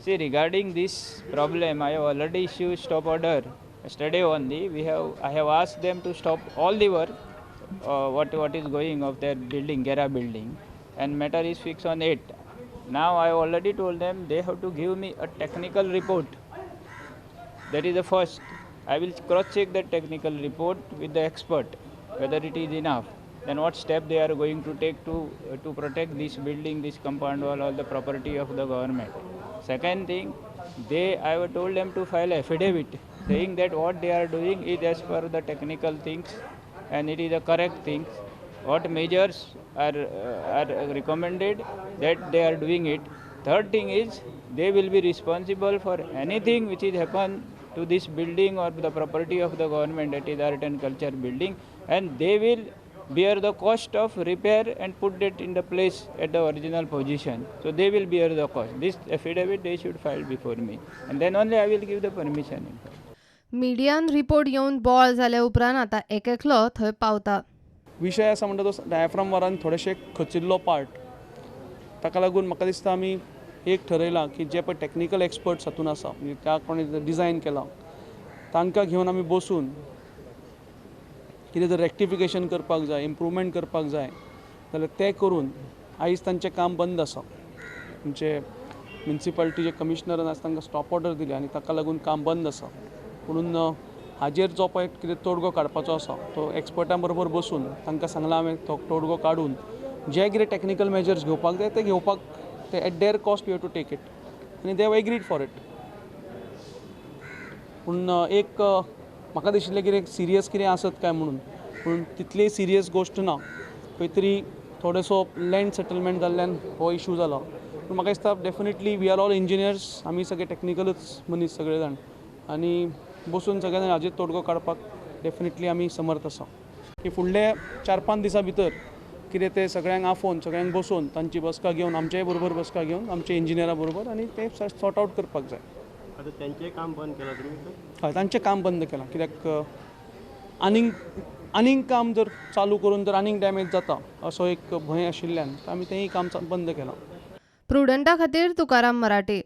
See, regarding this problem, I have already issued stop order yesterday only. We have I have asked them to stop all the work, what is going of their building, Gera building, and matter is fixed on 8. Now I have already told them they have to give me a technical report. That is the first. I will cross check the technical report with the expert whether it is enough. Then what step they are going to take to protect this building, this compound wall, all the property of the government. Second thing, they I have told them to file affidavit saying that what they are doing is as per the technical things and it is the correct things. What measures are recommended that they are doing it. Third thing is they will be responsible for anything which is happen to this building or the property of the government, that is art and culture building, and they will bear the cost of repair and put it in the place at the original position. So they will bear the cost. This affidavit they should file before me, and then only I will give the permission. In fact. मिडियान report येवन बोवाळ जाल्या उपरांत आतां एक एकलो थंय पावता. विशय आसा म्हणटा तो डायफ्राम वॉलान थोडेशे खचिल्लो पार्ट, ताका लागून म्हाका दिसता आमी एक ठरयलां की जे पळय टॅक्निकल एक्सपर्ट्स हातून आसा, म्हणजे त्या कोणें डिजायन केलां तांकां घेवन आमी बसून कितें जर रेक्टिफिकेशन करपाक जाय, इम्प्रूवमेंट करपाक जाय जाल्यार तें करून आयज तांचें काम बंद आसा. आमचे म्युनिसिपालिटीचे कमिशनरान आज तांकां स्टॉप ऑर्डर दिली आनी ताका लागून काम बंद आसा. पुणून हाजेर जो पळय कितें तोडगो काडपाचो आसा तो एक्सपर्टां बरोबर बसून तांकां सांगलां हांवें, तो तोडगो काडून जे कितें टॅक्निकल मेजर्स घेवपाक जाय ते घेवपाक, ते at their cost you have to take it, आनी they have agreed for it. पूण एक म्हाका दिशिल्लें कितें सिरियस कितें आसत काय म्हणून, पूण तितली सिरियस गोश्ट ना. खंय तरी थोडोसो लँड सेटलमेंट जाल्ल्यान हो इशू जाला. पूण म्हाका दिसता definitely we are all engineers, आमी सगळे टॅक्निकलूच मनीस सगळे जाण, आनी बसून सगळे जाण हाजेर तोडगो काडपाक डेफिनेटली आमी समर्थ आसा. की फुडल्या 4-5 दिसां भितर कितें तें सगळ्यांक आफोवन सगळ्यांक बसोवन तांची बसका घेवन, आमचेय बरोबर बसका घेवन, आमचे इंजिनियरा बरोबर, आनी तें सॉर्ट आवट करपाक जाय. आतां तांचें काम बंद केलां तुमी? हय, तांचें काम बंद केलां कित्याक आनीक आनीक काम जर चालू करून जर आनीक डॅमेज जाता असो एक भंय आशिल्ल्यान आमी तेंय काम बंद केलां. प्रुडंटा खातीर तुकाराम मराठे.